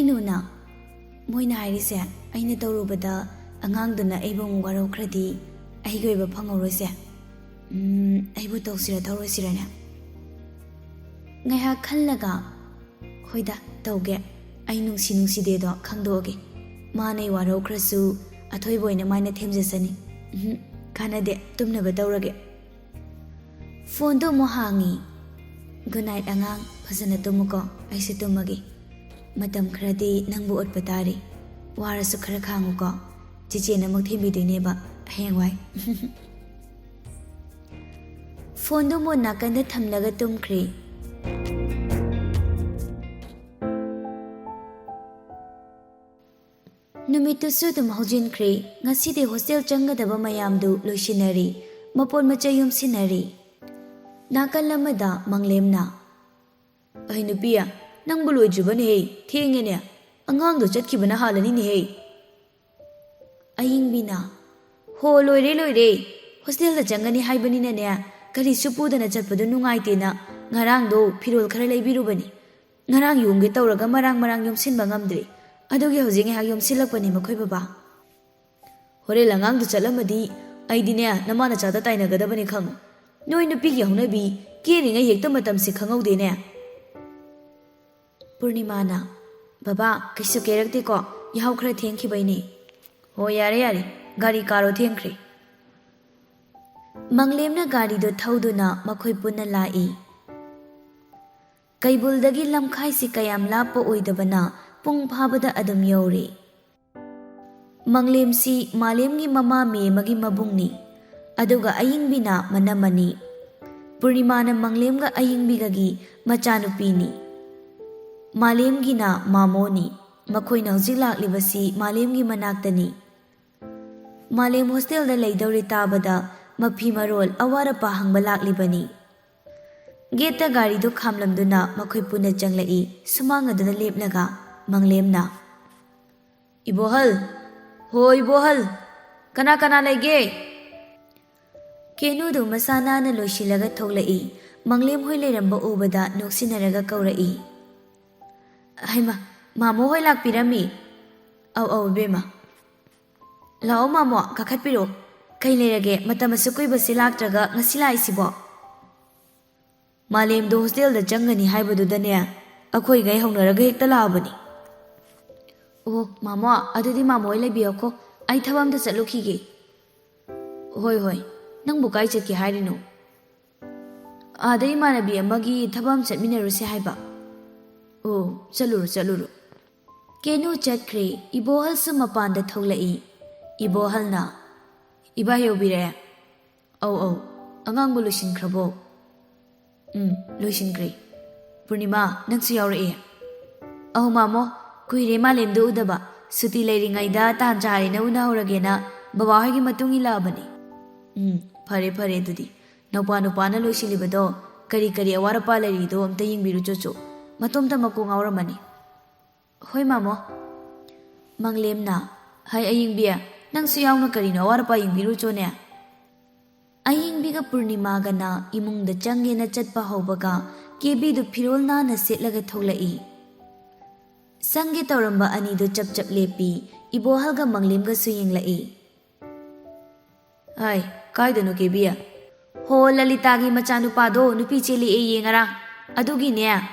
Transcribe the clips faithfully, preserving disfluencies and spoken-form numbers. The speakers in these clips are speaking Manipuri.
ꯀꯩꯅꯣꯅ ꯃꯣꯏꯅ ꯍꯥꯏꯔꯤꯁꯦ? ꯑꯩꯅ ꯇꯧꯔꯨꯕꯗ ꯑꯉꯥꯡꯗꯨꯅ ꯑꯩꯕꯨ ꯑꯃꯨꯛ ꯋꯥꯔꯧꯈ꯭ꯔꯗꯤ ꯑꯩꯒꯤ ꯑꯣꯏꯕ ꯐꯪꯍꯧꯔꯣꯏꯁꯦ꯫ ꯎꯝ, ꯑꯩꯕꯨ ꯇꯧꯁꯤꯔ ꯇꯧꯔꯣꯏꯁꯤꯔꯅꯦ? ꯉꯥꯏꯍꯥꯛ ꯈꯜꯂꯒ, "ꯍꯣꯏꯗ, ꯇꯧꯒꯦ꯫ ꯑꯩ ꯅꯨꯡꯁꯤ ꯅꯨꯡꯁꯤꯗꯦꯗꯣ ꯈꯪꯗꯣꯛꯑꯒꯦ꯫ ꯃꯥꯅ ꯑꯩ ꯋꯥꯔꯧꯈ꯭ꯔꯁꯨ ꯑꯊꯣꯏꯕ ꯑꯣꯏꯅ ꯃꯥꯏꯅ ꯊꯦꯝꯖꯁꯅꯤ꯫ ꯎꯝꯍꯨꯝ, ꯀꯥꯟꯅꯗꯦ, ꯇꯨꯝꯅꯕ ꯇꯧꯔꯒꯦ꯫" ꯐꯣꯟꯗꯣ ꯑꯃꯨꯛ ꯍꯥꯡꯉꯤ꯫ "Good night ꯑꯉꯥꯡ, ꯐꯖꯅ ꯇꯨꯝꯃꯨꯀꯣ, ꯑꯩꯁꯨ ꯇꯨꯝꯃꯒꯦ꯫ ꯃꯇꯝ ꯈꯔꯗꯤ ꯅꯪꯕꯨ ꯑꯣꯠꯄ ꯇꯥꯔꯤ꯫ ꯋꯥꯔꯁꯨ ꯈꯔ ꯈꯥꯡꯉꯨꯀꯣ, ꯆꯦꯆꯦꯅ ꯑꯃꯨꯛ ꯊꯦꯝꯕꯤꯗꯣꯏꯅꯦꯕ ꯍꯌꯦꯡꯋꯥꯏ꯫" ꯐꯣꯟꯗꯣ ꯑꯃꯨꯛ ꯅꯥꯀꯟꯗ ꯊꯝꯂꯒ ꯇꯨꯝꯈ꯭ꯔꯦ꯫ ꯅꯨꯃꯤꯠꯇꯨꯁꯨ ꯑꯗꯨꯝ ꯍꯧꯖꯤꯟꯈ꯭ꯔꯦ꯫ ꯉꯁꯤꯗꯤ ꯍꯣꯁꯇꯦꯜ ꯆꯪꯒꯗꯕ ꯃꯌꯥꯝꯗꯨ ꯂꯣꯏꯁꯤꯟꯅꯔꯤ, ꯃꯄꯣꯠ ꯃꯆꯩ ꯌꯣꯝꯁꯤꯟꯅꯔꯤ꯫ ꯅꯥꯀꯜ ꯑꯃꯗ ꯃꯪꯂꯦꯝꯅ, "ꯑꯩ ꯅꯨꯄꯤ, ꯅꯪꯕꯨ ꯂꯣꯏꯗ꯭ꯔꯤꯕꯅꯦꯍꯦ, ꯊꯦꯡꯉꯦꯅꯦ, ꯑꯉꯥꯡꯗꯣ ꯆꯠꯈꯤꯕꯅ ꯍꯥꯜꯂꯅꯤꯅꯦꯍꯦ꯫" ꯑꯌꯤꯡꯕꯤꯅ, "ꯍꯣ, ꯂꯣꯏꯔꯦ, ꯂꯣꯏꯔꯦ꯫ ꯍꯣꯁꯇꯦꯜꯗ ꯆꯪꯒꯅꯤ ꯍꯥꯏꯕꯅꯤꯅꯅꯦ, ꯀꯔꯤꯁꯨ ꯄꯨꯗꯅ ꯆꯠꯄꯗꯣ ꯅꯨꯡꯉꯥꯏꯇꯦꯅ ꯉꯔꯥꯡꯗꯣ ꯐꯤꯔꯣꯜ ꯈꯔ ꯂꯩꯕꯤꯔꯨꯕꯅꯤ꯫ ꯉꯔꯥꯡ ꯌꯣꯝꯒꯦ ꯇꯧꯔꯒ ꯃꯔꯥꯡ ꯃꯔꯥꯡ ꯌꯣꯝꯁꯤꯟꯕ ꯉꯝꯗ꯭ꯔꯦ꯫ ꯑꯗꯨꯒꯤ ꯍꯧꯖꯤꯛ ꯉꯥꯏꯍꯥꯛ ꯌꯣꯝꯁꯤꯜꯂꯛꯄꯅꯤ, ꯃꯈꯣꯏ ꯕꯕꯥ꯫" "ꯍꯣꯔꯦꯟ ꯑꯉꯥꯡꯗꯨ ꯆꯠꯂꯝꯃꯗꯤ ꯑꯩꯗꯤꯅꯦ ꯅꯃꯥ ꯅꯆꯥꯗ ꯇꯥꯏꯅꯒꯗꯕꯅꯤ ꯈꯪꯉꯨ꯫ ꯅꯣꯏ ꯅꯨꯄꯤꯒꯤ ꯍꯧꯅꯕꯤ, ꯀꯦꯔꯤꯉꯩ ꯍꯦꯛꯇ ꯃꯇꯝꯁꯦ ꯈꯪꯍꯧꯗꯦꯅꯦ꯫" ꯄꯨꯔꯅꯤꯃꯥꯅ, "ꯕꯕꯥ, ꯀꯩꯁꯨ ꯀꯦꯔꯛꯇꯦꯀꯣ, ꯌꯥꯍꯧ ꯈꯔ ꯊꯦꯡꯈꯤꯕꯩꯅꯦ꯫" "ꯍꯣ, ꯌꯥꯔꯦ, ꯌꯥꯔꯦ, ꯒꯥꯔꯤ ꯀꯥꯔꯣ, ꯊꯦꯡꯈ꯭ꯔꯦ꯫" ꯃꯪꯂꯦꯝꯅ ꯒꯥꯔꯤꯗꯣ ꯊꯧꯗꯨꯅ ꯃꯈꯣꯏ ꯄꯨꯟꯅ ꯂꯥꯛꯏ꯫ ꯀꯩꯕꯨꯜꯗꯒꯤ ꯂꯝꯈꯥꯏꯁꯤ ꯀꯌꯥꯝ ꯂꯥꯞꯄ ꯑꯣꯏꯗꯕꯅ ꯄꯨꯡ ꯐꯥꯕꯗ ꯑꯗꯨꯝ ꯌꯧꯔꯦ꯫ ꯃꯪꯂꯦꯝꯁꯤ ꯃꯥꯂꯦꯝꯒꯤ ꯃꯃꯥ ꯃꯦꯃꯒꯤ ꯃꯕꯨꯡꯅꯤ, ꯑꯗꯨꯒ ꯑꯌꯤꯡꯕꯤꯅ ꯃꯅꯝꯃꯅꯤ꯫ ꯄꯨꯔꯅꯤꯃꯥꯅ ꯃꯪꯂꯦꯝꯒ ꯑꯌꯤꯡꯕꯤꯒꯒꯤ ꯃꯆꯥꯅꯨꯄꯤꯅꯤ꯫ ꯃꯥꯂꯦꯝꯒꯤꯅ ꯃꯥꯃꯣꯅꯤ꯫ ꯃꯈꯣꯏꯅ ꯍꯧꯖꯤꯛ ꯂꯥꯛꯂꯤꯕꯁꯤ ꯃꯥꯂꯦꯝꯒꯤ ꯃꯅꯥꯛꯇꯅꯤ꯫ ꯃꯥꯂꯦꯝ ꯍꯣꯁꯇꯦꯜꯗ ꯂꯩꯗꯧꯔꯦ ꯇꯥꯕꯗ ꯃꯐꯤ ꯃꯔꯣꯜ, ꯑꯋꯥꯠ ꯑꯄꯥ ꯍꯪꯕ ꯂꯥꯛꯂꯤꯕꯅꯤ꯫ ꯒꯦꯠꯇ ꯒꯥꯔꯤꯗꯨ ꯈꯥꯝꯂꯝꯗꯨꯅ ꯃꯈꯣꯏ ꯄꯨꯟꯅ ꯆꯪꯂꯛꯏ꯫ ꯁꯨꯃꯥꯡ ꯑꯗꯨꯗ ꯂꯦꯞꯂꯒ ꯃꯪꯂꯦꯝꯅ, "ꯏꯕꯣꯍꯜ, ꯍꯣ ꯏꯕꯣꯍꯜ, ꯀꯅꯥ ꯀꯅꯥ ꯂꯩꯒꯦ?" ꯀꯦꯅꯨꯗꯨ ꯃꯁꯥ ꯅꯥꯟꯅ ꯂꯣꯏꯁꯤꯜꯂꯒ ꯊꯣꯛꯂꯛꯏ꯫ ꯃꯪꯂꯦꯝ ꯍꯣꯏ ꯂꯩꯔꯝꯕ ꯎꯕꯗ ꯅꯣꯛꯁꯤꯟꯅꯔꯒ ꯀꯧꯔꯛꯏ꯫ "ꯍꯩꯃꯥ, ꯃꯥꯃꯣ ꯍꯣꯏ ꯂꯥꯛꯄꯤꯔꯝꯃꯤ꯫ ꯑꯧ ꯑꯧ ꯏꯕꯦꯝꯃ꯫ ꯂꯥꯛꯑꯣ ꯃꯥꯃꯣ, ꯀꯥꯈꯠꯄꯤꯔꯣ꯫ ꯀꯩ ꯂꯩꯔꯒꯦ, ꯃꯇꯝ ꯑꯁꯨꯛ ꯀꯨꯏꯕꯁꯤ ꯂꯥꯛꯇ꯭ꯔꯒ ꯉꯁꯤ ꯂꯥꯛꯏꯁꯤꯕꯣ? ꯃꯥꯂꯦꯝꯗꯣ ꯍꯣꯁꯇꯦꯜꯗ ꯆꯪꯒꯅꯤ ꯍꯥꯏꯕꯗꯨꯗꯅꯦ, ꯑꯩꯈꯣꯏꯒꯩ ꯍꯧꯅꯔꯒ ꯍꯦꯛꯇ ꯂꯥꯛꯑꯕꯅꯤ꯫ ꯑꯣ ꯃꯥꯃꯣ, ꯑꯗꯨꯗꯤ ꯃꯥꯃꯣ ꯍꯣꯏ ꯂꯩꯕꯤꯌꯣꯀꯣ, ꯑꯩ ꯊꯕꯛ ꯑꯝꯇ ꯆꯠꯂꯨꯈꯤꯒꯦ꯫ ꯍꯣꯏ ꯍꯣꯏ, ꯅꯪꯕꯨ ꯀꯥꯏ ꯆꯠꯀꯦ ꯍꯥꯏꯔꯤꯅꯣ? ꯑꯥꯗ ꯏꯃꯥꯟꯅꯕꯤ ꯑꯃꯒꯤ ꯊꯕꯛ ꯑꯃ ꯆꯠꯃꯤꯟꯅꯔꯨꯁꯦ ꯍꯥꯏꯕ꯫ ꯑꯣ, ꯆꯠꯂꯨꯔꯣ ꯆꯠꯂꯨꯔꯣ꯫ ꯀꯦꯅꯨ ꯆꯠꯈ꯭ꯔꯦ꯫ ꯏꯕꯣꯍꯜꯁꯨ ꯃꯄꯥꯟꯗ ꯊꯣꯛꯂꯛꯏ꯫ ꯏꯕꯣꯍꯜꯅ, "ꯏꯕꯥ ꯌꯧꯕꯤꯔꯦ?" "ꯑꯧ ꯑꯧ꯫ ꯑꯉꯥꯡꯕ ꯂꯣꯏꯁꯤꯟꯈ꯭ꯔꯕꯣ?" "ꯎꯝ, ꯂꯣꯏꯁꯤꯟꯈ꯭ꯔꯦ꯫ ꯄꯨꯔꯅꯤꯃꯥ, ꯅꯪꯁꯨ ꯌꯥꯎꯔꯛꯑꯦ?" "ꯑꯧ ꯃꯥꯃꯣ, ꯀꯨꯏꯔꯦ ꯃꯥꯂꯦꯝꯗꯣ ꯎꯗꯕ꯫ ꯁꯨꯇꯤ ꯂꯩꯔꯤꯉꯩꯗ ꯇꯥꯟ ꯆꯥꯔꯦꯅ ꯎꯅꯍꯧꯔꯒꯦꯅ ꯕꯕꯥꯍꯣꯏꯒꯤ ꯃꯇꯨꯡ ꯏꯜꯂꯛꯑꯕꯅꯤ꯫" "ꯎꯝ, ꯐꯔꯦ ꯐꯔꯦ ꯑꯗꯨꯗꯤ꯫ ꯅꯧꯄꯥ ꯅꯨꯄꯥꯅ ꯂꯣꯏꯁꯤꯜꯂꯤꯕꯗꯣ ꯀꯔꯤ ꯀꯔꯤ ꯑꯋꯥꯠ ꯑꯄꯥ ꯂꯩꯔꯤꯗꯣ ꯑꯝꯇ ꯌꯦꯡꯕꯤꯔꯨ ꯆꯣꯆꯣ꯫ ꯃꯇꯣꯝꯇ ꯃꯀꯣꯛ ꯉꯥꯎꯔꯝꯃꯅꯤ꯫" "ꯍꯣꯏ ꯃꯥꯃꯣ꯫" ꯃꯪꯂꯦꯝꯅ, "ꯍꯩ ꯑꯌꯤꯡꯕꯤ, ꯅꯪꯁꯨ ꯌꯥꯎꯅ ꯀꯔꯤꯅꯣ ꯑꯋꯥꯠ ꯑꯄꯥ ꯌꯦꯡꯕꯤꯔꯨ ꯆꯣꯅꯦ꯫" ꯑꯌꯤꯡꯕꯤꯒ ꯄꯨꯔꯅꯤꯃꯥꯒꯅ ꯏꯃꯨꯡꯗ ꯆꯪꯒꯦꯅ ꯆꯠꯄ ꯍꯧꯕꯒ ꯀꯦꯕꯤꯗꯨ ꯐꯤꯔꯣꯜ ꯅꯥꯟꯅ ꯁꯦꯠꯂꯒ ꯊꯣꯛꯂꯛꯏ꯫ ꯆꯪꯒꯦ ꯇꯧꯔꯝꯕ ꯑꯅꯤꯗꯨ ꯆꯞ ꯆꯞ ꯂꯦꯞꯄꯤ꯫ ꯏꯕꯣꯍꯜꯒ ꯃꯪꯂꯦꯝꯒꯁꯨ ꯌꯦꯡꯂꯛꯏ꯫ "ꯍꯥꯏ, ꯀꯥꯏꯗꯅꯣ ꯀꯦꯕꯤ?" "ꯍꯣ, ꯂꯂꯤꯇꯥꯒꯤ ꯃꯆꯥꯅꯨꯄꯥꯗꯣ ꯅꯨꯄꯤ ꯆꯦꯜꯂꯛꯑꯦꯌꯦ ꯉꯔꯥꯡ꯫ ꯑꯗꯨꯒꯤꯅꯦ,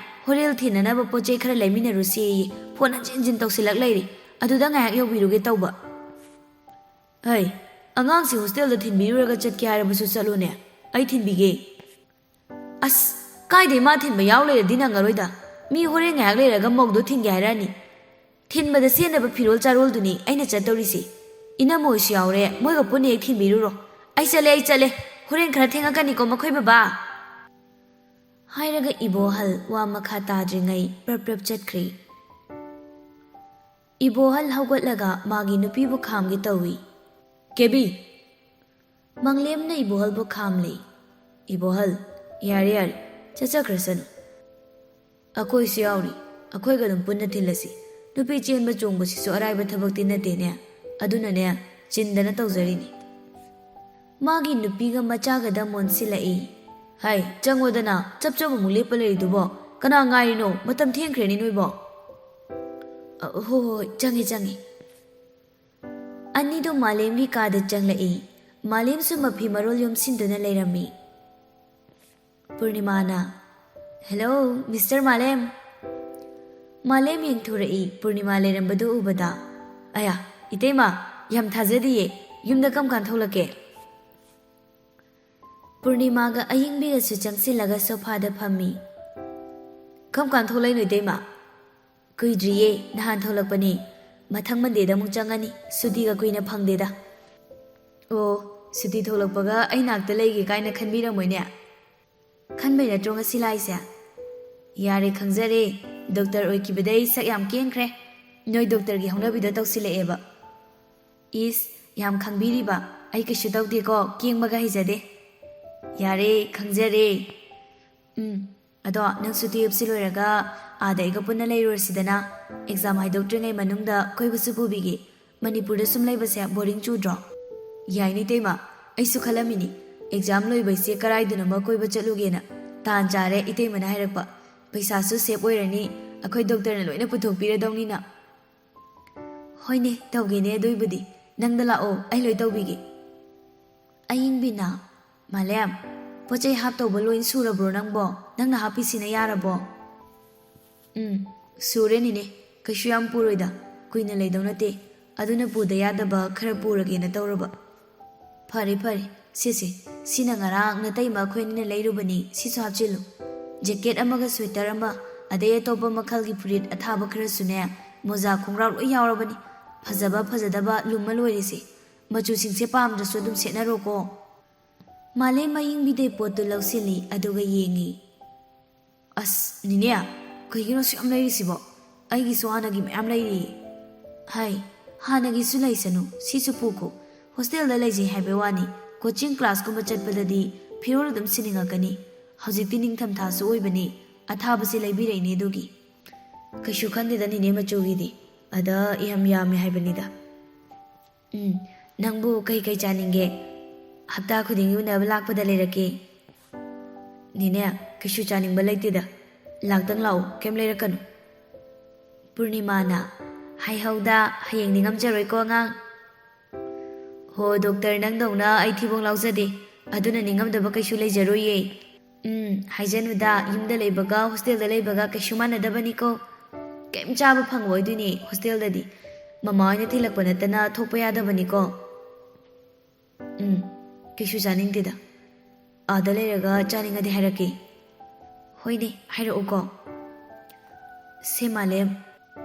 ꯍꯣꯔꯦꯜ ꯊꯤꯟꯅꯅꯕ ꯄꯣꯠ ꯆꯩ ꯈꯔ ꯂꯩꯃꯤꯟꯅꯔꯨꯁꯦꯌꯦ꯫ ꯐꯣꯟ ꯍꯟꯖꯤꯟ ꯍꯟꯖꯤꯟ ꯇꯧꯁꯤꯜꯂꯛ ꯂꯩꯔꯦ꯫ ꯑꯗꯨꯗ ꯉꯥꯏꯍꯥꯛ ꯌꯧꯕꯤꯔꯨꯒꯦ ꯇꯧꯕ꯫" "ꯍꯩ, ꯑꯉꯥꯡꯁꯤ ꯍꯣꯁꯇꯦꯜꯗ ꯊꯤꯟꯕꯤꯔꯨꯔꯒ ꯆꯠꯀꯦ ꯍꯥꯏꯔꯕꯁꯨ ꯆꯠꯂꯨꯅꯦ꯫ ꯑꯩ ꯊꯤꯟꯕꯤꯒꯦ꯫" "ꯑꯁ, ꯀꯥꯏꯗꯩ ꯃꯥ ꯊꯤꯟꯕ ꯌꯥꯎ ꯂꯩꯔꯗꯤ ꯅꯪꯉꯔꯣꯏꯗ꯫ ꯃꯤ ꯍꯣꯔꯦꯟ ꯉꯥꯏꯍꯥꯛ ꯂꯩꯔꯒ ꯃꯧꯗꯣ ꯊꯤꯟꯒꯦ ꯍꯥꯏꯔꯛꯑꯅꯤ꯫ ꯊꯤꯟꯕꯗ ꯁꯦꯠꯅꯕ ꯐꯤꯔꯣꯜ ꯆꯥꯔꯣꯜꯗꯨꯅꯤ ꯑꯩꯅ ꯆꯠꯇꯧꯔꯤꯁꯤ꯫ ꯏꯅꯝꯃ ꯍꯣꯏꯁꯨ ꯌꯥꯎꯔꯦ, ꯃꯣꯏꯒ ꯄꯨꯟꯅ ꯍꯦꯛ ꯊꯤꯟꯕꯤꯔꯨꯔꯣ꯫ ꯑꯩ ꯆꯠꯂꯦ, ꯑꯩ ꯆꯠꯂꯦ꯫ ꯍꯣꯔꯦꯟ ꯈꯔ ꯊꯦꯡꯉꯛꯀꯅꯤꯀꯣ ꯃꯈꯣꯏ ꯕꯕꯥ꯫" ꯍꯥꯏꯔꯒ ꯏꯕꯣꯍꯜ ꯋꯥ ꯃꯈꯥ ꯇꯥꯗ꯭ꯔꯤꯉꯩ ꯄ꯭ꯔꯞ ꯄ꯭ꯔꯞ ꯆꯠꯈ꯭ꯔꯦ꯫ ꯏꯕꯣꯍꯜ ꯍꯧꯒꯠꯂꯒ ꯃꯥꯒꯤ ꯅꯨꯄꯤꯕꯨ ꯈꯥꯝꯒꯦ ꯇꯧꯏ꯫ "ꯀꯦꯕꯤ!" ꯃꯪꯂꯦꯝꯅ ꯏꯕꯣꯍꯜꯕꯨ ꯈꯥꯝꯂꯦ꯫ "ꯏꯕꯣꯍꯜ, ꯌꯥꯔꯦ ꯌꯥꯔꯦ, ꯆꯠꯆꯈ꯭ꯔꯁꯅꯨ꯫ ꯑꯩꯈꯣꯏꯁꯨ ꯌꯥꯎꯔꯤ, ꯑꯩꯈꯣꯏꯒ ꯑꯗꯨꯝ ꯄꯨꯟꯅ ꯊꯤꯜꯂꯁꯤ꯫ ꯅꯨꯄꯤ ꯆꯦꯟꯕ ꯆꯣꯡꯕꯁꯤꯁꯨ ꯑꯔꯥꯏꯕ ꯊꯕꯛꯇꯤ ꯅꯠꯇꯦꯅꯦ꯫ ꯑꯗꯨꯅꯅꯦ, ꯆꯤꯟꯗꯅ ꯇꯧꯖꯔꯤꯅꯤ꯫" ꯃꯥꯒꯤ ꯅꯨꯄꯤꯒ ꯃꯆꯥꯒꯗ ꯃꯣꯟꯁꯤꯜꯂꯛꯏ꯫ "ꯍꯥꯏ, ꯆꯪꯉꯣꯗꯅ, ꯆꯞ ꯆꯞ ꯑꯃꯨꯛ ꯂꯦꯞꯄ ꯂꯩꯔꯤꯗꯨꯕꯣ? ꯀꯅꯥ ꯉꯥꯏꯔꯤꯅꯣ? ꯃꯇꯝ ꯊꯦꯡꯈ꯭ꯔꯦꯅꯦ ꯅꯣꯏꯕꯣ꯫" ꯑ, ꯍꯣ, ꯍꯣ, ꯍꯣꯏ, ꯆꯪꯉꯦ, ꯆꯪꯉꯦ꯫ ꯑꯅꯤꯗꯣ ꯃꯥꯂꯦꯝꯒꯤ ꯀꯥꯗ ꯆꯪꯂꯛꯏ꯫ ꯃꯥꯂꯦꯝꯁꯨ ꯃꯐꯤ ꯃꯔꯣꯜ ꯌꯣꯝꯁꯤꯟꯗꯨꯅ ꯂꯩꯔꯝꯃꯤ꯫ ꯄꯨꯔꯅꯤꯃꯥꯅ, "ꯍꯦꯜꯂꯣ, ꯃꯤꯁꯇꯔ ꯃꯥꯂꯦꯝ!" ꯃꯥꯂꯦꯝ ꯌꯦꯡꯊꯣꯔꯛꯏ, ꯄꯨꯔꯅꯤꯃꯥ ꯂꯩꯔꯝꯕꯗꯨ ꯎꯕꯗ꯫ "ꯑꯌꯥ, ꯏꯇꯩꯃ, ꯌꯥꯝ ꯊꯥꯖꯗꯤꯌꯦ, ꯌꯨꯝꯗ ꯀꯔꯝ ꯀꯥꯟ ꯊꯣꯛꯂꯛꯀꯦ?" ꯄꯨꯔꯅꯤꯃꯥꯒ ꯑꯌꯤꯡꯕꯤꯒꯁꯨ ꯆꯪꯁꯤꯜꯂꯒ ꯁꯣꯐꯥꯗ ꯐꯝꯃꯤ꯫ "ꯀꯔꯝ ꯀꯥꯟ ꯊꯣꯛꯂꯛꯏꯅꯣ, ꯏꯇꯩꯃ?" "ꯀꯨꯏꯗ꯭ꯔꯤꯌꯦ, ꯅꯍꯥꯟ ꯊꯣꯛꯂꯛꯄꯅꯤ꯫ ꯃꯊꯪ ꯃꯟꯗꯦꯗ ꯑꯃꯨꯛ ꯆꯪꯉꯅꯤ, ꯁꯨꯇꯤꯒ ꯀꯨꯏꯅ ꯐꯪꯗꯦꯗ꯫" "ꯑꯣ, ꯁꯨꯇꯤ ꯊꯣꯛꯂꯛꯄꯒ ꯑꯩ ꯅꯥꯛꯇ ꯂꯩꯒꯦ ꯀꯥꯏꯅ ꯈꯟꯕꯤꯔꯝꯃꯣꯏꯅꯦ?" "ꯈꯟꯕꯩ ꯅꯠꯇ꯭ꯔꯣ ꯉꯁꯤ ꯂꯥꯛꯏꯁꯦ?" "ꯌꯥꯔꯦ, ꯈꯪꯖꯔꯦ꯫ ꯗꯣꯛꯇꯔ ꯑꯣꯏꯈꯤꯕꯗꯩ ꯁꯛ ꯌꯥꯝ ꯀꯦꯟꯈ꯭ꯔꯦ꯫ ꯅꯣꯏ ꯗꯣꯛꯇꯔꯒꯤ ꯍꯧꯅꯕꯤꯗꯣ ꯇꯧꯁꯤꯜꯂꯛꯑꯦꯕ꯫" "ꯏꯁ, ꯌꯥꯝ ꯈꯪꯕꯤꯔꯤꯕ꯫ ꯑꯩ ꯀꯩꯁꯨ ꯇꯧꯗꯦꯀꯣ, ꯀꯦꯡꯕꯒ ꯍꯩꯖꯗꯦ꯫" "ꯌꯥꯔꯦ, ꯈꯪꯖꯔꯦ꯫ ꯎꯝ, ꯑꯗꯣ ꯅꯪꯁꯨ ꯇꯨꯌꯦꯞꯁꯤ ꯂꯣꯏꯔꯒ ꯑꯥꯗ ꯑꯩꯒ ꯄꯨꯟꯅ ꯂꯩꯔꯨꯔꯁꯤꯗꯅ꯫ ꯑꯦꯛꯖꯥꯝ ꯍꯥꯏꯗꯣꯛꯇ꯭ꯔꯤꯉꯩ ꯃꯅꯨꯡꯗ ꯀꯣꯏꯕꯁꯨ ꯄꯨꯕꯤꯒꯦ꯫ ꯃꯅꯤꯄꯨꯔꯗ ꯁꯨꯝ ꯂꯩꯕꯁꯦ ꯕꯣꯔꯤꯡ ꯆꯨꯗ꯭ꯔꯣ?" "ꯌꯥꯏꯅꯦ ꯏꯇꯩꯃ, ꯑꯩꯁꯨ ꯈꯜꯂꯝꯃꯤꯅꯤ ꯑꯦꯛꯖꯥꯝ ꯂꯣꯏꯕꯩꯁꯦ ꯀꯔꯥꯏꯗꯅꯣꯃ ꯀꯣꯏꯕ ꯆꯠꯂꯨꯒꯦꯅ꯫ ꯇꯥꯟ ꯆꯥꯔꯦ ꯏꯇꯩꯃꯅ ꯍꯥꯏꯔꯛꯄ꯫ ꯄꯩꯁꯥꯁꯨ ꯁꯦꯞ ꯑꯣꯏꯔꯅꯤ, ꯑꯩꯈꯣꯏ ꯗꯣꯛꯇꯔꯅ ꯂꯣꯏꯅ ꯄꯨꯊꯣꯛꯄꯤꯔꯗꯧꯅꯤꯅ꯫" "ꯍꯣꯏꯅꯦ, ꯇꯧꯒꯦꯅꯦ ꯑꯗꯨꯏꯕꯨꯗꯤ꯫ ꯅꯪꯗ ꯂꯥꯛꯑꯣ, ꯑꯩ ꯂꯣꯏ ꯇꯧꯕꯤꯒꯦ꯫" ꯑꯌꯤꯡꯕꯤꯅ, "ꯃꯥꯂꯦꯝ, ꯄꯣꯠ ꯆꯩ ꯍꯥꯞꯇꯧꯕ ꯂꯣꯏ ꯁꯨꯔꯕ꯭ꯔꯣ ꯅꯪꯕꯣ? ꯅꯪꯅ ꯍꯥꯞꯄꯤꯁꯤꯅ ꯌꯥꯔꯕꯣ?" "ꯎꯝ, ꯁꯨꯔꯦ ꯅꯤꯅꯦ꯫ ꯀꯩꯁꯨ ꯌꯥꯝ ꯄꯨꯔꯣꯏꯗ, ꯀꯨꯏꯅ ꯂꯩꯗꯧ ꯅꯠꯇꯦ꯫ ꯑꯗꯨꯅ ꯄꯨꯗ ꯌꯥꯗꯕ ꯈꯔ ꯄꯨꯔꯒꯦꯅ ꯇꯧꯔꯕ꯫" "ꯐꯔꯦ, ꯐꯔꯦ꯫ ꯁꯤꯁꯦ, ꯁꯤꯅ ꯉꯔꯥꯡ ꯅꯇꯩꯃ ꯑꯩꯈꯣꯏ ꯑꯅꯤꯅ ꯂꯩꯔꯨꯕꯅꯤ꯫ ꯁꯤꯁꯨ ꯍꯥꯞꯆꯤꯜꯂꯨ꯫ ꯖꯦꯀꯦꯠ ꯑꯃꯒ ꯁ꯭ꯋꯦꯇꯔ ꯑꯃ, ꯑꯗꯩ ꯑꯇꯣꯞꯄ ꯃꯈꯜꯒꯤ ꯐꯨꯔꯤꯠ ꯑꯊꯥꯕ ꯈꯔꯁꯨꯅꯦ, ꯃꯣꯖꯥ ꯈꯣꯡꯒ꯭ꯔꯥꯎ ꯂꯣꯏ ꯌꯥꯎꯔꯕꯅꯤ꯫ ꯐꯖꯕ ꯐꯖꯗꯕ ꯂꯨꯝꯃ ꯂꯣꯏꯔꯦꯁꯦ꯫ ꯃꯆꯨꯁꯤꯡꯁꯦ ꯄꯥꯝꯗ꯭ꯔꯁꯨ ꯑꯗꯨꯝ ꯁꯦꯠꯅꯔꯣꯀꯣ꯫" ꯃꯥꯂꯦꯝ ꯑꯌꯤꯡꯕꯤꯗꯩ ꯄꯣꯠꯇꯨ ꯂꯧꯁꯤꯜꯂꯤ, ꯑꯗꯨꯒ ꯌꯦꯡꯉꯤ꯫ "ꯑꯁ, ꯅꯤꯅꯦ, ꯀꯩꯒꯤꯅꯣ ꯑꯁꯨꯛ ꯌꯥꯝ ꯂꯩꯔꯤꯁꯤꯕꯣ? ꯑꯩꯒꯤꯁꯨ ꯍꯥꯟꯅꯒꯤ ꯃꯌꯥꯝ ꯂꯩꯔꯤ꯫" "ꯍꯥꯏ, ꯍꯥꯟꯅꯒꯤꯁꯨ ꯂꯩꯁꯅꯨ, ꯁꯤꯁꯨ ꯄꯨꯈꯣ꯫ ꯍꯣꯁꯇꯦꯜꯗ ꯂꯩꯖꯩ ꯍꯥꯏꯕꯩ ꯋꯥꯅꯤ, ꯀꯣꯆꯤꯡ ꯀ꯭ꯂꯥꯁꯀꯨꯝꯕ ꯆꯠꯄꯗꯗꯤ ꯐꯤꯔꯣꯜ ꯑꯗꯨꯝ ꯁꯤꯅꯤꯡꯉꯛꯀꯅꯤ꯫ ꯍꯧꯖꯤꯛꯇꯤ ꯅꯤꯡꯊꯝꯊꯥꯁꯨ ꯑꯣꯏꯕꯅꯤ, ꯑꯊꯥꯕꯁꯤ ꯂꯩꯕꯤꯔꯛꯏꯅꯦ ꯑꯗꯨꯒꯤ꯫" "ꯀꯩꯁꯨ ꯈꯟꯗꯦꯗ ꯅꯤꯅꯦ ꯃꯆꯨꯒꯤꯗꯤ, ꯑꯗ ꯌꯥꯝ ꯌꯥꯝꯃꯦ ꯍꯥꯏꯕꯅꯤꯗ꯫" "ꯎꯝ, ꯅꯪꯕꯨ ꯀꯩ ꯀꯩ ꯆꯥꯅꯤꯡꯒꯦ? ꯍꯞꯇꯥ ꯈꯨꯗꯤꯡꯒꯤ ꯎꯅꯕ ꯂꯥꯛꯄꯗ ꯂꯩꯔꯛꯀꯦ꯫" "ꯅꯦꯅꯦ, ꯀꯩꯁꯨ ꯆꯥꯅꯤꯡꯕ ꯂꯩꯇꯦꯗ꯫ ꯂꯥꯛꯇꯪ ꯂꯥꯛꯎ, ꯀꯩꯝ ꯂꯩꯔꯛꯀꯅꯨ꯫" ꯄꯨꯔꯅꯤꯃꯥꯅ, "ꯍꯥꯏꯍꯧꯗ, ꯍꯌꯦꯡꯗꯤ ꯉꯝꯖꯔꯣꯏꯀꯣ ꯑꯉꯥꯡ?" "ꯍꯣ ꯗꯣꯛꯇꯔ, ꯅꯪꯗꯧꯅ ꯑꯩ ꯊꯤꯕꯣꯡ ꯂꯥꯎꯖꯗꯦ, ꯑꯗꯨꯅ ꯅꯤꯡꯉꯝꯗꯕ ꯀꯩꯁꯨ ꯂꯩꯖꯔꯣꯏꯌꯦ꯫ ꯎꯝ, ꯍꯥꯏꯖꯅꯨꯗ, ꯌꯨꯝꯗ ꯂꯩꯕꯒ ꯍꯣꯁꯇꯦꯜꯗ ꯂꯩꯕꯒ ꯀꯩꯁꯨ ꯃꯥꯟꯅꯗꯕꯅꯤꯀꯣ꯫ ꯀꯩꯝ ꯆꯥꯕ ꯐꯪꯉꯣꯏꯗꯣꯏꯅꯤ ꯍꯣꯁꯇꯦꯜꯗꯗꯤ꯫ ꯃꯃꯥ ꯍꯣꯏꯅ ꯊꯤꯜꯂꯛꯄ ꯅꯠꯇꯅ ꯊꯣꯛꯄ ꯌꯥꯗꯕꯅꯤꯀꯣ꯫ ꯎꯝ, ꯀꯩꯁꯨ ꯆꯥꯅꯤꯡꯗꯦꯗ꯫ ꯑꯥꯗ ꯂꯩꯔꯒ ꯆꯥꯅꯤꯡꯉꯗꯤ ꯍꯥꯏꯔꯛꯀꯦ꯫" "ꯍꯣꯏꯅꯦ, ꯍꯥꯏꯔꯛꯎꯀꯣ꯫" "ꯁꯦ ꯃꯥꯂꯦꯝ,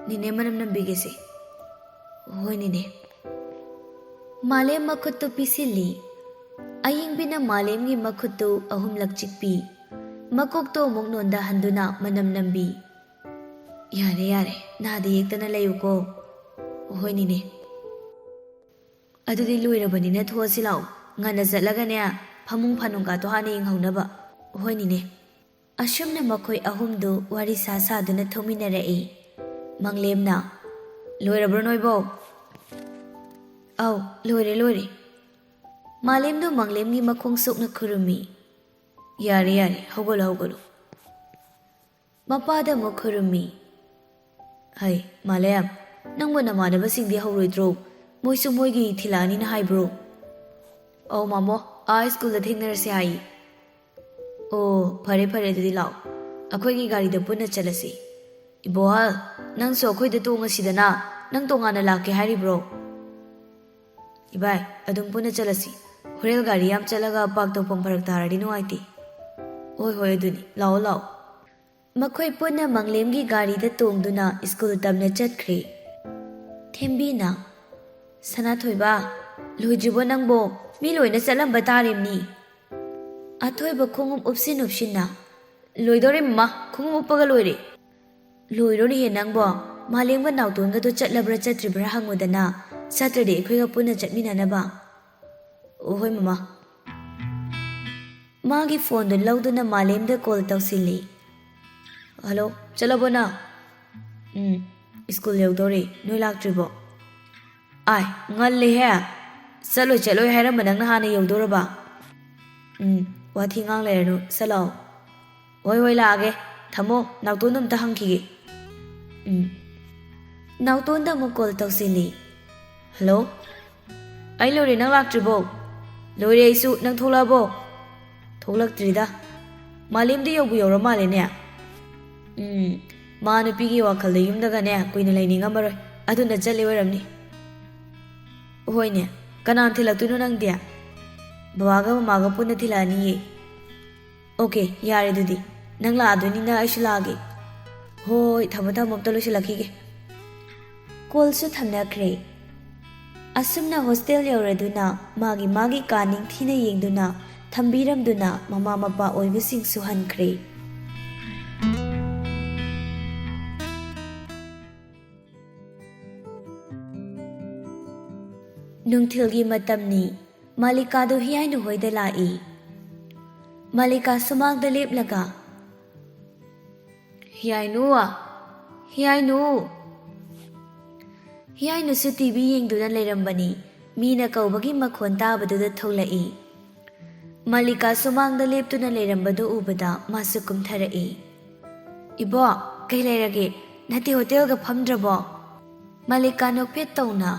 ꯅꯤꯅꯦ ꯃꯅꯝ ꯅꯝꯕꯤꯒꯦꯁꯦ꯫" "ꯍꯣꯏ ꯅꯤꯅꯦ꯫" ꯃꯥꯂꯦꯝ ꯃꯈꯨꯠꯇꯨ ꯄꯤꯁꯤꯜꯂꯤ꯫ ꯑꯌꯤꯡꯕꯤꯅ ꯃꯥꯂꯦꯝꯒꯤ ꯃꯈꯨꯠꯇꯨ ꯑꯍꯨꯝꯂꯛ ꯆꯤꯛꯄꯤ꯫ ꯃꯀꯣꯛꯇꯣ ꯑꯃꯨꯛ ꯅꯣꯟꯊꯍꯟꯗꯨꯅ ꯃꯅꯝ ꯅꯝꯕꯤ꯫ "ꯌꯥꯔꯦ, ꯌꯥꯔꯦ, ꯅꯥꯗ ꯌꯦꯛꯇꯅ ꯂꯩꯌꯨꯀꯣ꯫" "ꯍꯣꯏ ꯅꯤꯅꯦ꯫" "ꯑꯗꯨꯗꯤ ꯂꯣꯏꯔꯕꯅꯤꯅ ꯊꯣꯛꯑꯁꯤ ꯂꯥꯛꯑꯣ꯫ ꯉꯟꯅ ꯆꯠꯂꯒꯅꯦ, ꯐꯃꯨꯡ ꯐꯥꯅꯨꯡꯒꯥꯗꯣ ꯍꯥꯟꯅ ꯌꯦꯡꯍꯧꯅꯕ꯫" "ꯍꯣꯏ ꯅꯤꯅꯦ꯫" ꯑꯁꯨꯝꯅ ꯃꯈꯣꯏ ꯑꯍꯨꯝꯗꯨ ꯋꯥꯔꯤ ꯁꯥ ꯁꯥꯗꯨꯅ ꯊꯧꯃꯤꯟꯅꯔꯛꯏ꯫ ꯃꯪꯂꯦꯝꯅ, "ꯂꯣꯏꯔꯕ꯭ꯔꯣ ꯅꯣꯏꯕꯣ?" "ꯑꯧ, ꯂꯣꯏꯔꯦ, ꯂꯣꯏꯔꯦ꯫" ꯃꯥꯂꯦꯝꯗꯨ ꯃꯪꯂꯦꯝꯒꯤ ꯃꯈꯣꯡ ꯁꯣꯛꯅ ꯈꯨꯔꯨꯝꯃꯤ꯫ "ꯌꯥꯔꯦ, ꯌꯥꯔꯦ, ꯍꯧꯒꯠꯂꯣ, ꯍꯧꯒꯠꯂꯣ꯫" ꯃꯄꯥꯗ ꯑꯃꯨꯛ ꯈꯨꯔꯨꯝꯃꯤ꯫ "ꯍꯩ, ꯃꯥꯂꯦꯝ, ꯅꯪꯕꯨ ꯅꯃꯥꯟꯅꯕꯁꯤꯡꯗꯤ ꯍꯧꯔꯣꯏꯗ꯭ꯔꯣ? ꯃꯣꯏꯁꯨ ꯃꯣꯏꯒꯤ ꯊꯤꯜꯂꯛꯑꯅꯤꯅ ꯍꯥꯏꯕ꯭ꯔꯣ?" "ꯑꯧ ꯃꯥꯃꯣ, ꯑꯥ ꯁ꯭ꯀꯨꯜꯗ ꯊꯦꯡꯅꯔꯁꯦ ꯍꯥꯏꯌꯦ꯫" "ꯑꯣ, ꯐꯔꯦ ꯐꯔꯦ, ꯑꯗꯨꯗꯤ ꯂꯥꯛꯑꯣ, ꯑꯩꯈꯣꯏꯒꯤ ꯒꯥꯔꯤꯗ ꯄꯨꯟꯅ ꯆꯠꯂꯁꯤ꯫ ꯏꯕꯣꯍꯜ, ꯅꯪꯁꯨ ꯑꯩꯈꯣꯏꯗ ꯇꯣꯡꯉꯁꯤꯗꯅ, ꯅꯪ ꯇꯣꯉꯥꯟꯅ ꯂꯥꯛꯀꯦ ꯍꯥꯏꯔꯤꯕ꯭ꯔꯣ?" "ꯏꯕꯥꯏ, ꯑꯗꯨꯝ ꯄꯨꯟꯅ ꯆꯠꯂꯁꯤ꯫ ꯍꯣꯔꯦꯟ ꯒꯥꯔꯤ ꯌꯥꯝ ꯆꯠꯂꯒ ꯄꯥꯔꯛ ꯇꯧꯐꯝ ꯐꯔꯛ ꯇꯥꯔꯗꯤ ꯅꯨꯡꯉꯥꯏꯇꯦ꯫" "ꯍꯣꯏ ꯍꯣꯏ, ꯑꯗꯨꯅꯤ, ꯂꯥꯛꯑꯣ ꯂꯥꯛꯑꯣ꯫" ꯃꯈꯣꯏ ꯄꯨꯟꯅ ꯃꯪꯂꯦꯝꯒꯤ ꯒꯥꯔꯤꯗ ꯇꯣꯡꯗꯨꯅ ꯁ꯭ꯀꯨꯜ ꯇꯝꯅ ꯆꯠꯈ꯭ꯔꯦ꯫ ꯊꯦꯝꯕꯤꯅ, "ꯁꯅꯥꯊꯣꯏꯕ, ꯂꯣꯏꯗ꯭ꯔꯤꯕꯣ ꯅꯪꯕꯣ? ꯃꯤ ꯂꯣꯏꯅ ꯆꯠꯂꯝꯕ ꯇꯥꯔꯤꯕꯅꯤ꯫" ꯑꯊꯣꯏꯕ ꯈꯣꯡꯎꯞ ꯎꯞꯁꯤꯟ ꯎꯞꯁꯤꯟꯅ, "ꯂꯣꯏꯗꯧꯔꯦ ꯃꯃꯥ, ꯈꯣꯡꯎꯞ ꯎꯞꯄꯒ ꯂꯣꯏꯔꯦ꯫" "ꯂꯣꯏꯔꯣꯅꯦꯍꯦ ꯅꯪꯕꯣ, ꯃꯥꯂꯦꯝꯒ ꯅꯥꯎꯇꯣꯟꯒꯗꯣ ꯆꯠꯂꯕ꯭ꯔꯥ ꯆꯠꯇ꯭ꯔꯤꯕ꯭ꯔꯥ ꯍꯪꯉꯨꯗꯅ, ꯆꯠꯇ꯭ꯔꯗꯤ ꯑꯩꯈꯣꯏꯒ ꯄꯨꯟꯅ ꯆꯠꯃꯤꯟꯅꯅꯕ꯫" "ꯑꯣ, ꯍꯣꯏ ꯃꯃꯥ꯫" ꯃꯥꯒꯤ ꯐꯣꯟꯗꯨ ꯂꯧꯗꯨꯅ ꯃꯥꯂꯦꯝꯗ ꯀꯣꯜ ꯇꯧꯁꯤꯜꯂꯤ꯫ "ꯍꯜꯂꯣ, ꯆꯠꯂꯕꯣ ꯅꯪ?" "ꯎꯝ, ꯁ꯭ꯀꯨꯜ ꯌꯧꯗꯧꯔꯦ, ꯅꯣꯏ ꯂꯥꯛꯇ꯭ꯔꯤꯕꯣ?" "ꯑꯥꯏ, ꯉꯜꯂꯦꯍꯦ, ꯆꯠꯂꯣꯏ ꯆꯠꯂꯣꯏ ꯍꯥꯏꯔꯝꯕ ꯅꯪꯅ ꯍꯥꯟꯅ ꯌꯧꯗꯧꯔꯕ?" "ꯎꯝ, ꯋꯥꯊꯤ ꯉꯥꯡ ꯂꯩꯔꯅꯨ, ꯆꯠꯂꯣ꯫" "ꯍꯣꯏ ꯍꯣꯏ, ꯂꯥꯛꯑꯒꯦ, ꯊꯝꯃꯣ, ꯅꯥꯎꯇꯣꯟꯗꯣ ꯑꯝꯇ ꯍꯪꯈꯤꯒꯦ꯫" "ꯎꯝ, ꯅꯥꯎꯇꯣꯟꯗ ꯑꯃꯨꯛ ꯀꯣꯜ ꯇꯧꯁꯤꯜꯂꯤ꯫ "ꯍꯜꯂꯣ, ꯑꯩ ꯂꯣꯏꯔꯦ, ꯅꯪ ꯂꯥꯛꯇ꯭ꯔꯤꯕꯣ?" "ꯂꯣꯏꯔꯦ ꯑꯩꯁꯨ, ꯅꯪ ꯊꯣꯛꯂꯛꯑꯕꯣ?" "ꯊꯣꯛꯂꯛꯇ꯭ꯔꯤꯗ꯫ ꯃꯥꯂꯦꯝꯗꯤ ꯌꯧꯕꯨ ꯌꯧꯔ ꯃꯥꯜꯂꯦꯅꯦ꯫" "ꯎꯝ, ꯃꯥ ꯅꯨꯄꯤꯒꯤ ꯋꯥꯈꯜꯗ ꯌꯨꯝꯗꯒꯅꯦ ꯀꯨꯏꯅ ꯂꯩꯅꯤꯡꯉꯝꯃꯔꯣꯏ, ꯑꯗꯨꯅ ꯆꯠꯂꯤ ꯑꯣꯏꯔꯝꯅꯤ꯫" "ꯍꯣꯏꯅꯦ, ꯀꯅꯥꯅ ꯊꯤꯜꯂꯛꯇꯣꯏꯅꯣ ꯅꯪꯗꯤ?" "ꯕꯕꯥꯒ ꯃꯃꯥꯒ ꯄꯨꯟꯅ ꯊꯤꯜꯂꯛꯑꯅꯤꯌꯦ꯫" "ꯑꯣꯀꯦ, ꯌꯥꯔꯦ ꯑꯗꯨꯗꯤ꯫ ꯅꯪ ꯂꯥꯛꯑꯗꯣꯏꯅꯤꯅ ꯑꯩꯁꯨ ꯂꯥꯛꯑꯒꯦ꯫" "ꯍꯣꯏ, ꯊꯝꯃꯣ ꯊꯝꯃꯣ, ꯑꯝꯇ ꯂꯣꯏꯁꯤꯜꯂꯛꯈꯤꯒꯦ꯫" ꯀꯣꯜꯁꯨ ꯊꯝꯅꯈ꯭ꯔꯦ꯫ ꯑꯁꯨꯝꯅ ꯍꯣꯁꯇꯦꯜ ꯌꯧꯔꯗꯨꯅ ꯃꯥꯒꯤ ꯃꯥꯒꯤ ꯀꯥ ꯅꯤꯡꯊꯤꯅ ꯌꯦꯡꯗꯨꯅ ꯊꯝꯕꯤꯔꯝꯗꯨꯅ ꯃꯃꯥ ꯃꯄꯥ ꯑꯣꯏꯕꯁꯤꯡꯁꯨ ꯍꯟꯈ꯭ꯔꯦ꯫ ꯅꯨꯡꯊꯤꯜꯒꯤ ꯃꯇꯝꯅꯤ꯫ ꯃꯥꯂꯤꯀꯥꯗꯨ ꯍꯤꯌꯥꯏꯅꯨ ꯍꯣꯏꯗ ꯂꯥꯛꯏ꯫ ꯃꯥꯂꯤꯀꯥ ꯁꯨꯃꯥꯡꯗ ꯂꯦꯞꯂꯒ, "ꯍꯤꯌꯥꯏꯅꯨ! ꯍꯤꯌꯥꯏꯅꯨ!" ꯍꯤꯌꯥꯏꯅꯨꯁꯨ ꯇꯤ ꯚꯤ ꯌꯦꯡꯗꯨꯅ ꯂꯩꯔꯝꯕꯅꯤ꯫ ꯃꯤꯅ ꯀꯧꯕꯒꯤ ꯃꯈꯣꯟ ꯇꯥꯕꯗꯨꯗ ꯊꯣꯛꯂꯛꯏ꯫ ꯃꯥꯂꯤꯀꯥ ꯁꯨꯃꯥꯡꯗ ꯂꯦꯞꯇꯨꯅ ꯂꯩꯔꯝꯕꯗꯨ ꯎꯕꯗ ꯃꯥꯁꯨ ꯀꯨꯝꯊꯔꯛꯏ꯫ "ꯏꯕꯣꯛ, ꯀꯩ ꯂꯩꯔꯒꯦ? ꯅꯠꯇꯦ, ꯍꯣꯇꯦꯜꯒ ꯐꯝꯗ꯭ꯔꯕꯣ?" ꯃꯥꯂꯤꯀꯥ ꯅꯣꯛꯐꯦꯠ ꯇꯧꯅ,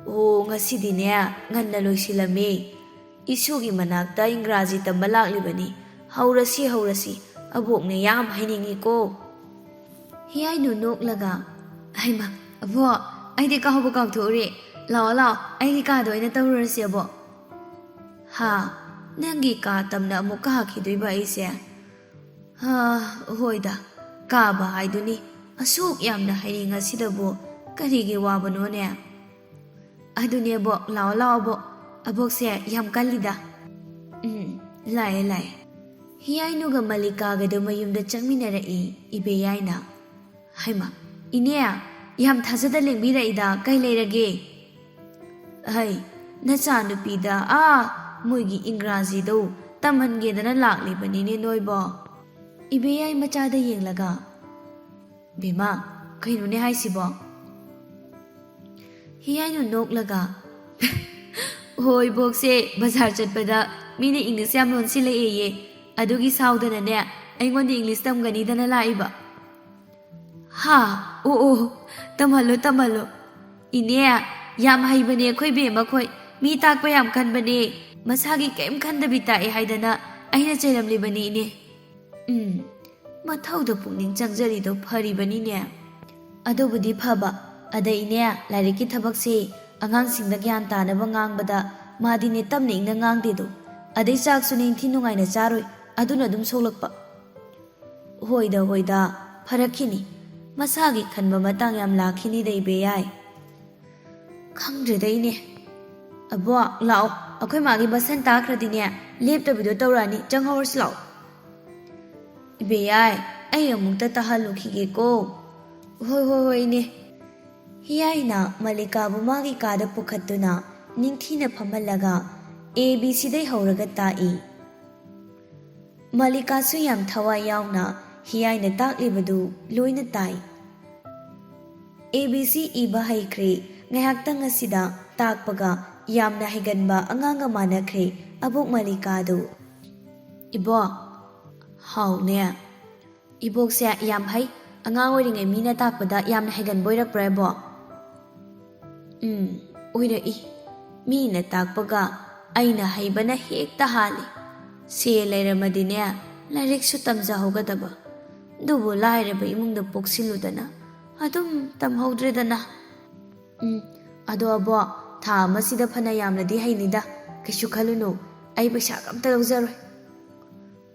"ꯑꯣ, ꯉꯁꯤꯗꯤꯅꯦ ꯉꯟꯅ ꯂꯣꯏꯁꯤꯜꯂꯝꯃꯦ꯫ ꯏꯁꯨꯒꯤ ꯃꯅꯥꯛꯇ ꯏꯪꯒ꯭ꯔꯥꯖꯤ ꯇꯝꯕ ꯂꯥꯛꯂꯤꯕꯅꯤ꯫ ꯍꯧꯔꯁꯤ, ꯍꯧꯔꯁꯤ꯫ ꯑꯕꯣꯛꯅ ꯌꯥꯝ ꯍꯩꯅꯤꯡꯉꯤꯀꯣ꯫" ꯍꯤꯌꯥꯏꯅꯨ ꯅꯣꯛꯂꯒ, "ꯍꯩꯃꯥ, ꯑꯕꯣꯛ, ꯑꯩꯗꯤ ꯀꯥꯎꯕ ꯀꯥꯎꯊꯣꯛꯎꯔꯦ꯫ ꯂꯥꯛꯑꯣ, ꯂꯥꯛꯑꯣ, ꯑꯩꯒꯤ ꯀꯥꯗ ꯑꯣꯏꯅ ꯇꯧꯔꯨꯔꯁꯤ, ꯑꯕꯣꯛ꯫" "ꯍꯥ? ꯅꯪꯒꯤ ꯀꯥ ꯇꯝꯅ ꯑꯃꯨꯛ ꯀꯥꯈꯤꯗꯣꯏꯕ ꯑꯩꯁꯦ? ꯍꯥ, ꯍꯣꯏꯗ, ꯀꯥꯕ ꯍꯥꯏꯗꯨꯅꯤ꯫ ꯑꯁꯨꯛ ꯌꯥꯝꯅ ꯍꯩꯅꯤꯡꯉꯁꯤꯗꯕꯨ ꯀꯔꯤꯒꯤ ꯋꯥꯕꯅꯣꯅꯦ?" "ꯑꯗꯨꯅꯦ, ꯑꯕꯣꯛ, ꯂꯥꯛꯑꯣ, ꯂꯥꯛꯑꯣ, ꯑꯕꯣꯛ꯫ ꯑꯕꯣꯛꯁꯦ ꯌꯥꯝ ꯀꯜꯂꯤꯗ꯫" "ꯎꯝ, ꯂꯥꯛꯑꯦ, ꯂꯥꯛꯑꯦ꯫" ꯍꯤꯌꯥꯏꯅꯨꯒ ꯃꯜꯂꯤꯀꯥꯒꯗꯨ ꯃꯌꯨꯝꯗ ꯆꯪꯃꯤꯟꯅꯔꯛꯏ ꯏꯕꯦꯌꯥꯏꯅ꯫ "ꯍꯩꯃꯥ, ꯏꯅꯦ, ꯌꯥꯝ ꯊꯥꯖꯗ ꯂꯦꯡꯕꯤꯔꯛꯏꯗ, ꯀꯩ ꯂꯩꯔꯒꯦ?" "ꯍꯩ, ꯅꯆꯥꯅꯨꯄꯤꯗ ꯑꯥ ꯃꯣꯏꯒꯤ ꯏꯪꯒ꯭ꯔꯥꯖꯤꯗꯣ ꯇꯝꯍꯟꯒꯦꯗꯅ ꯂꯥꯛꯂꯤꯕꯅꯤꯅꯦ ꯅꯣꯏꯕꯣ꯫" ꯏꯕꯦꯌꯥꯏ ꯃꯆꯥꯗ ꯌꯦꯡꯂꯒ, "ꯕꯦꯝꯃ, ꯀꯩꯅꯣꯅꯦ ꯍꯥꯏꯁꯤꯕꯣ?" ꯍꯤꯌꯥꯏꯅꯨ ꯅꯣꯛꯂꯒ, "ꯍꯣꯏ, ꯏꯕꯣꯛꯁꯦ ꯕꯖꯥꯔ ꯆꯠꯄꯗ ꯃꯤꯅ ꯏꯪꯂꯤꯁ ꯌꯥꯝ ꯂꯣꯟꯁꯤꯜꯂꯛꯑꯦꯌꯦ, ꯑꯗꯨꯒꯤ ꯁꯥꯎꯗꯅꯅꯦ ꯑꯩꯉꯣꯟꯗ ꯏꯪꯂꯤꯁ ꯇꯝꯒꯅꯤꯗꯅ ꯂꯥꯛꯏꯕ꯫" ꯍꯥ? ꯑꯣ, ꯑꯣ, ꯇꯝꯍꯜꯂꯣ, ꯇꯝꯍꯜꯂꯣ꯫ ꯏꯅꯦ, ꯌꯥꯝ ꯍꯩꯕꯅꯦ ꯑꯩꯈꯣꯏ ꯕꯦꯝꯃꯈꯣꯏ꯫ ꯃꯤ ꯇꯥꯛꯄ ꯌꯥꯝ ꯀꯟꯕꯅꯦ꯫ ꯃꯁꯥꯒꯤ ꯀꯔꯤꯝ ꯈꯟꯗꯕꯤ ꯇꯥꯛꯑꯦ ꯍꯥꯏꯗꯅ ꯑꯩꯅ ꯆꯩꯔꯝꯂꯤꯕꯅꯤ, ꯏꯅꯦ꯫ ꯎꯝ, ꯃꯊꯧꯗ ꯄꯨꯛꯅꯤꯡ ꯆꯪꯖꯔꯤꯗꯣ ꯐꯔꯤꯕꯅꯤꯅꯦ꯫ ꯑꯗꯨꯕꯨꯗꯤ ꯐꯕ, ꯑꯗ ꯏꯅꯦ, ꯂꯥꯏꯔꯤꯛꯀꯤ ꯊꯕꯛꯁꯦ ꯑꯉꯥꯡꯁꯤꯡꯗ ꯒ꯭ꯌꯥꯟ ꯇꯥꯅꯕ ꯉꯥꯡꯕꯗ ꯃꯥꯗꯤꯅꯦ ꯇꯞꯅ ꯏꯪꯅ ꯉꯥꯡꯗꯦꯗꯣ꯫ ꯑꯗꯩ ꯆꯥꯛꯁꯨ ꯅꯤꯡꯊꯤ ꯅꯨꯡꯉꯥꯏꯅ ꯆꯥꯔꯣꯏ, ꯑꯗꯨꯅ ꯑꯗꯨꯝ ꯁꯣꯛꯂꯛꯄ꯫ ꯍꯣꯏꯗ, ꯍꯣꯏꯗ, ꯐꯔꯛꯈꯤꯅꯤ꯫ ꯃꯁꯥꯒꯤ ꯈꯟꯕ ꯃꯇꯥꯡ ꯌꯥꯝ ꯂꯥꯛꯈꯤꯅꯤꯗ, ꯏꯕꯦ ꯌꯥꯏ꯫ ꯈꯪꯗ꯭ꯔꯦꯗ, ꯏꯅꯦ꯫ ꯑꯕꯣꯛ, ꯂꯥꯛꯑꯣ, ꯑꯩꯈꯣꯏ ꯃꯥꯒꯤ ꯕꯁꯟ ꯇꯥꯈ꯭ꯔꯗꯤꯅꯦ, ꯂꯦꯞꯇꯕꯤꯗꯣ ꯇꯧꯔꯛꯑꯅꯤ, ꯆꯪꯍꯧꯔꯁꯤ ꯂꯥꯛꯑꯣ꯫ ꯏꯕꯦ ꯌꯥꯏ, ꯑꯩ ꯑꯃꯨꯛꯇ ꯇꯥꯍꯜꯂꯨꯈꯤꯒꯦꯀꯣ꯫ ꯍꯣꯏ, ꯍꯣꯏ, ꯍꯣꯏ, ꯏꯅꯦ꯫ ꯍꯤꯌꯥꯏꯅ ꯃꯜꯂꯤꯀꯥꯕꯨ ꯃꯥꯒꯤ ꯀꯥꯗ ꯄꯨꯈꯠꯇꯨꯅ ꯅꯤꯡꯊꯤꯅ ꯐꯝꯍꯜꯂꯒ A B Cꯗꯩ ꯍꯧꯔꯒ ꯇꯥꯛꯏ꯫ ꯃꯜꯂꯤꯀꯥꯁꯨ ꯌꯥꯝ ꯊꯋꯥꯏ ꯌꯥꯎꯅ ꯍꯤꯌꯥꯏꯅ ꯇꯥꯛꯂꯤꯕꯗꯨ ꯂꯣꯏꯅ ꯇꯥꯏ꯫ A B C ꯏꯕ ꯍꯩꯈ꯭ꯔꯦ꯫ ꯉꯥꯏꯍꯥꯛꯇꯪ ꯑꯁꯤꯗ ꯇꯥꯛꯄꯒ ꯌꯥꯝꯅ ꯍꯩꯒꯟꯕ ꯑꯉꯥꯡꯒ ꯃꯥꯟꯅꯈ꯭ꯔꯦ ꯑꯕꯣꯛ ꯃꯜꯂꯤꯀꯥꯗꯨ꯫ ꯏꯕꯣꯛ꯫ ꯍꯥꯎꯅꯦ꯫ ꯏꯕꯣꯛꯁꯦ ꯌꯥꯝ ꯍꯩ꯫ ꯑꯉꯥꯡ ꯑꯣꯏꯔꯤꯉꯩ ꯃꯤꯅ ꯇꯥꯛꯄꯗ ꯌꯥꯝꯅ ꯍꯩꯒꯟꯕ ꯑꯣꯏꯔꯛꯄ꯭ꯔꯥ, ꯏꯕꯣꯛ? ꯎꯝ, ꯑꯣꯏꯔꯛꯏ꯫ ꯃꯤꯅ ꯇꯥꯛꯄꯒ ꯑꯩꯅ ꯍꯩꯕꯅ ꯍꯦꯛꯇ ꯍꯥꯜꯂꯤ꯫ ꯁꯦꯜ ꯂꯩꯔꯝꯃꯗꯤꯅꯦ, ꯂꯥꯏꯔꯤꯛꯁꯨ ꯇꯝꯖꯍꯧꯒꯗꯕ꯫ ꯑꯗꯨꯕꯨ ꯂꯥꯏꯔꯕ ꯏꯃꯨꯡꯗ ꯄꯣꯛꯁꯤꯜꯂꯨꯗꯅ ꯑꯗꯨꯝ ꯇꯝꯍꯧꯗ꯭ꯔꯦꯗꯅ꯫ ꯎꯝ, ꯑꯗꯣ ꯑꯕꯣꯛ, ꯊꯥ ꯑꯃꯁꯤꯗ ꯐꯅ ꯌꯥꯝꯅꯗꯤ ꯍꯩꯅꯤꯗ꯫ ꯀꯩꯁꯨ ꯈꯜꯂꯨꯅꯨ, ꯑꯩ ꯄꯩꯁꯥꯒ ꯑꯝꯇ ꯂꯧꯖꯔꯣꯏ꯫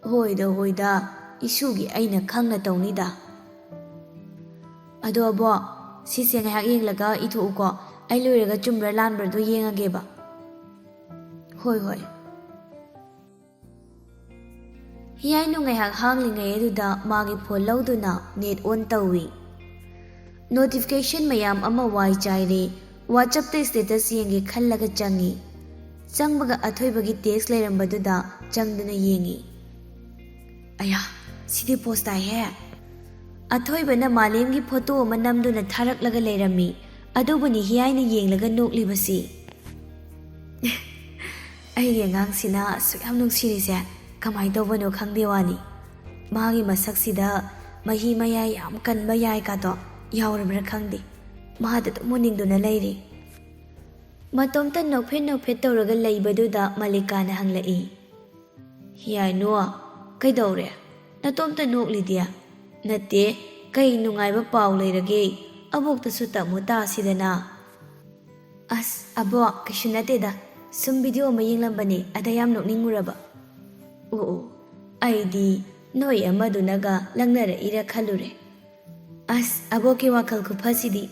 ꯍꯣꯏꯗ, ꯍꯣꯏꯗ, ꯏꯁꯨꯒꯤ ꯑꯩꯅ ꯈꯪꯅ ꯇꯧꯅꯤꯗ꯫ ꯑꯗꯣ ꯑꯕꯣꯛ, ꯁꯤꯁꯦ ꯉꯥꯏꯍꯥꯛ ꯌꯦꯡꯂꯒ ꯏꯊꯣꯛꯎꯀꯣ꯫ ꯑꯩ ꯂꯣꯏꯔꯒ ꯆꯨꯝꯕ꯭ꯔꯥ ꯂꯥꯟꯕ꯭ꯔꯥꯗꯣ ꯌꯦꯡꯉꯒꯦꯕ꯫ ꯍꯣꯏ, ꯍꯣꯏ꯫ ꯍꯤꯌꯥꯏꯅꯨ ꯉꯥꯏꯍꯥꯛ ꯍꯥꯡꯂꯤꯉꯩ ꯑꯗꯨꯗ ꯃꯥꯒꯤ ꯐꯣꯟ ꯂꯧꯗꯨꯅ net on ꯇꯧꯏ꯫ Notification ꯃꯌꯥꯝ ꯑꯃ ꯋꯥꯏ ꯆꯥꯏꯔꯦ꯫ WhatsAppꯇ status ꯌꯦꯡꯒꯦ ꯈꯜꯂꯒ ꯆꯪꯉꯤ꯫ ꯆꯪꯕꯒ ꯑꯊꯣꯏꯕꯒꯤ text ꯂꯩꯔꯝꯕꯗꯨꯗ ꯆꯪꯗꯨꯅ ꯌꯦꯡꯉꯤ꯫ ꯑꯌꯥ, ꯁꯤꯗꯤ post ꯇꯥꯏꯍꯦ꯫ ꯑꯊꯣꯏꯕꯅ ꯃꯥꯂꯦꯝꯒꯤ photo ꯑꯃ ꯅꯝꯗꯨꯅ ꯊꯥꯔꯛꯂꯒ ꯂꯩꯔꯝꯃꯤ꯫ ꯑꯗꯨꯕꯨꯅꯤ ꯍꯤꯌꯥꯏꯅ ꯌꯦꯡꯂꯒ ꯅꯣꯛꯂꯤꯕꯁꯤ꯫ ꯑꯩꯒꯤ ꯑꯉꯥꯡꯁꯤꯅ ꯑꯁꯨꯛ ꯌꯥꯝ ꯅꯨꯡꯁꯤꯔꯤꯁꯦ ꯀꯃꯥꯏꯅ ꯇꯧꯕꯅꯣ ꯈꯪꯗꯦ ꯋꯥꯅꯤ꯫ ꯃꯥꯒꯤ ꯃꯁꯛꯁꯤꯗ ꯃꯍꯤ ꯃꯌꯥꯏ ꯌꯥꯝ ꯀꯟꯕ ꯌꯥꯏꯒꯗꯣ ꯌꯥꯎꯔꯕ꯭ꯔꯥ ꯈꯪꯗꯦ꯫ ꯃꯥꯗ ꯑꯗꯨꯝ ꯃꯨꯟꯅꯤꯡꯗꯨꯅ ꯂꯩꯔꯤ꯫ ꯃꯇꯣꯝꯇ ꯅꯣꯛꯐꯦꯠ ꯅꯣꯛꯐꯦꯠ ꯇꯧꯔꯒ ꯂꯩꯕꯗꯨꯗ ꯃꯂꯤꯀꯥꯅ ꯍꯪꯂꯛꯏ, "ꯍꯤꯌꯥꯏꯅꯨ, ꯀꯩꯗꯧꯔꯦ? ꯅꯇꯣꯝꯇ ꯅꯣꯛꯂꯤꯗꯤ?" "ꯅꯠꯇꯦ, ꯀꯩ ꯅꯨꯡꯉꯥꯏꯕ ꯄꯥꯎ ꯂꯩꯔꯒꯦ? ꯑꯕꯣꯛꯇꯁꯨ ꯇꯝꯃꯨ ꯇꯥꯁꯤꯗꯅ꯫" "ꯑꯁ, ꯑꯕꯣꯛ, ꯀꯩꯁꯨ ꯅꯠꯇꯦꯗ꯫ ꯁꯨꯝ ꯚꯤꯗꯤꯑꯣ ꯑꯃ ꯌꯦꯡꯂꯝꯕꯅꯦ, ꯑꯗ ꯌꯥꯝ ꯅꯣꯛꯅꯤꯡꯉꯨꯔꯕ꯫" "ꯑꯣ, ꯑꯣ, ꯑꯩꯗꯤ ꯅꯣꯏ ꯑꯃꯗꯨꯅꯒ ꯂꯪꯅꯔꯛꯏꯔ ꯈꯜꯂꯨꯔꯦ꯫" "ꯑꯁ, ꯑꯕꯣꯛꯀꯤ ꯋꯥꯈꯜ ꯈꯨꯐꯁꯤꯗꯤ꯫"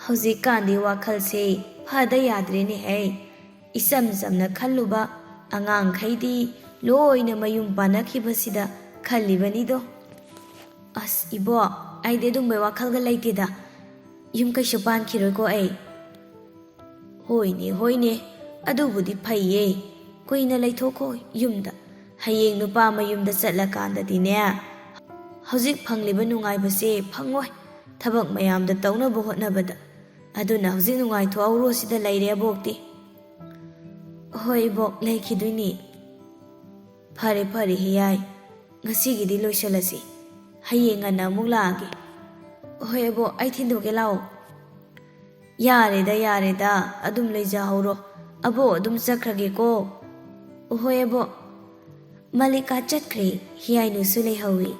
"ꯍꯧꯖꯤꯛꯀꯥꯟꯗꯤ ꯋꯥꯈꯜꯁꯦ ꯐꯗ ꯌꯥꯗ꯭ꯔꯦꯅꯦꯍꯦ꯫ ꯏꯆꯝ ꯆꯝꯅ ꯈꯜꯂꯨꯕ ꯑꯉꯥꯡꯈꯩꯗꯤ ꯂꯣꯏꯅ ꯃꯌꯨꯝ ꯄꯥꯟꯅꯈꯤꯕꯁꯤꯗ ꯈꯜꯂꯤꯕꯅꯤꯗꯣ꯫" "ꯑꯁ, ꯏꯕꯣꯛ, ꯑꯩꯗꯤ ꯑꯗꯨꯝꯕꯩ ꯋꯥꯈꯜꯒ ꯂꯩꯇꯦꯗ꯫ ꯌꯨꯝ ꯀꯩꯁꯨ ꯄꯥꯟꯈꯤꯔꯣꯏꯀꯣ ꯑꯩ꯫" "ꯍꯣꯏꯅꯦ, ꯍꯣꯏꯅꯦ, ꯑꯗꯨꯕꯨꯗꯤ ꯐꯩꯌꯦ꯫ ꯀꯨꯏꯅ ꯂꯩꯊꯣꯛꯈꯣ ꯌꯨꯝꯗ꯫ ꯍꯌꯦꯡ ꯅꯨꯄꯥ ꯃꯌꯨꯝꯗ ꯆꯠꯂꯀꯥꯟꯗꯗꯤꯅꯦ, ꯍꯧꯖꯤꯛ ꯐꯪꯂꯤꯕ ꯅꯨꯡꯉꯥꯏꯕꯁꯦ ꯐꯪꯉꯣꯏ, ꯊꯕꯛ ꯃꯌꯥꯝꯗ ꯇꯧꯅꯕ ꯍꯣꯠꯅꯕꯗ꯫ ꯑꯗꯨꯅ ꯍꯧꯖꯤꯛ ꯅꯨꯡꯉꯥꯏꯊꯣꯛꯍꯧꯔꯣ, ꯁꯤꯗ ꯂꯩꯔꯦ ꯑꯕꯣꯛꯇꯤ꯫" "ꯍꯣꯏ ꯏꯕꯣꯛ, ꯂꯩꯈꯤꯗꯣꯏꯅꯤ꯫" "ꯐꯔꯦ, ꯐꯔꯦ, ꯍꯤꯌꯥꯏ, ꯉꯁꯤꯒꯤꯗꯤ ꯂꯣꯏꯁꯤꯜꯂꯁꯤ꯫ ꯍꯌꯦꯡ ꯉꯟꯅ ꯑꯃꯨꯛ ꯂꯥꯛꯑꯒꯦ꯫" "ꯍꯣꯏ ꯑꯕꯣꯛ, ꯑꯩ ꯊꯤꯟꯗꯣꯛꯀꯦ, ꯂꯥꯛꯑꯣ꯫" "ꯌꯥꯔꯦꯗ, ꯌꯥꯔꯦꯗ, ꯑꯗꯨꯝ ꯂꯩꯖꯍꯧꯔꯣ꯫ ꯑꯕꯣꯛ ꯑꯗꯨꯝ ꯆꯠꯈ꯭ꯔꯒꯦꯀꯣ꯫" "ꯍꯣꯏ ꯑꯕꯣꯛ꯫" ꯃꯂꯤꯀꯥ ꯆꯠꯈ꯭ꯔꯦ꯫ ꯍꯤꯌꯥꯏꯅꯨꯁꯨ ꯂꯩꯍꯧꯏ꯫